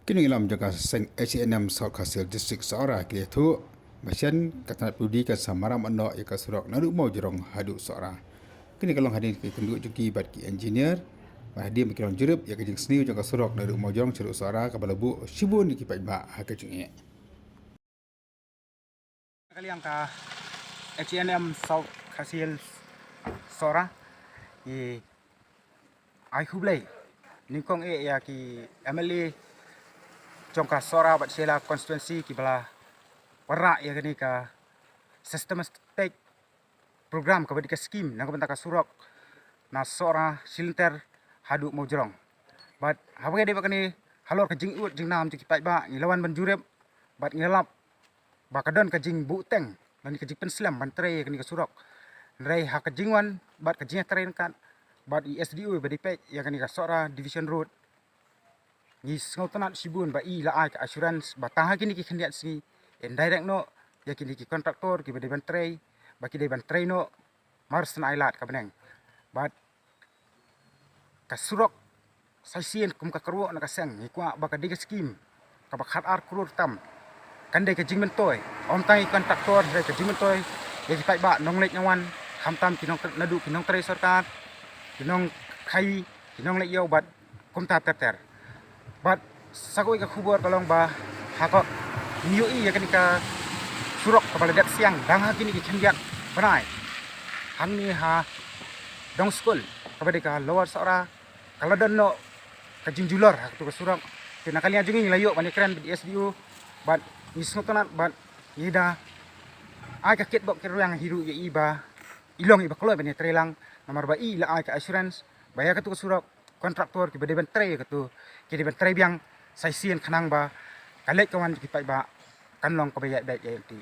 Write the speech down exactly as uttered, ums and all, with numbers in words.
Ki nongïalam jong ka seng H A N M South Khasi Hills District Sohra ki la ïathuh ba shen ka tnat pudi kan sa maram noh ïa ka surok naduh Mawjrong haduh Sohra. Kane ka long hadien ka ïakynduh jong ki bad ki engineer, bad hadien ba ki la long jurip ïa ka jingsniew jong ka surok naduh Mawjrong sha haduh Sohra kaba la buh shibun ïa ki paidbah ha ka jingeh. Ka liang ka H A N M South Khasi Hills Sohra, i ai khublei nyngkong eh ïa ki M L A jong ka Sohra bad Shella constituency kiba la wanrah ïa kane ka systematic program kaba dei ka skim na ka bynta ka surok na Sohra Shilynter haduh Mawjrong. Bad haba ngi dei bad kane, halor ka jingud jingnam jong ki paidbah, ngi la wan ban jurip bad ngi la lap ba ka don ka jingbuhteng lane ka jingpynslem ban trei ïa kane ka surok. Hynrei ha ka jingwan bad ka jingtrei ryngkat bad i S D O ba dei peit ïa kane ka Sohra Division Road, ngi sngewtynnat shibun ba i la ai ka assurance ba tang ha kine ki khyndiat sngi in direct noh ïa kine ki contractor kiba dei ban trei, ba ki dei ban trei noh mar shen ai lad ka bneng. Bad ka surok sa shisien kum ka kyrwoh na ka seng, ngi kwah ba ka dei ka skim kaba khatar klur tam. Kan dei ka jingmyntoi, ym tang ïa ki contractor, hynrei ka jingmyntoi ïa ki paidbah nongleit nongwan, khamtam ki nong, naduh ki nongtrei sorkar, ki nongkhaii, ki nongleit ïew bad kumta ter ter. Bad sa kawei ka khubor ka long ba ha ka, ngi ïohi ïa kane ka surok kaba la dep siang dang ha kine ki khyndiat bnai hangne ha dong skul kaba dei ka Lower Sohra, ka la don noh ka jingjulor ha katu ka surok. Te na ka liang jong ngi, ngi la ïoh ban ïakren bad i S D O bad ngi sngewtynnat bad ngi da ai ka kitbok kitrwiang hi ruh ïa i ba i long iba kloi ban ïatrei lang, namar ba i la ai ka assurance ba ïa katu ka surok, contractor kiba dei ban trei ïa katu, ki dei ban trei biang sa shisien khnang ba ka leit ka wan jong ki paidbah kan long kaba ïaid beit ïaid lynti.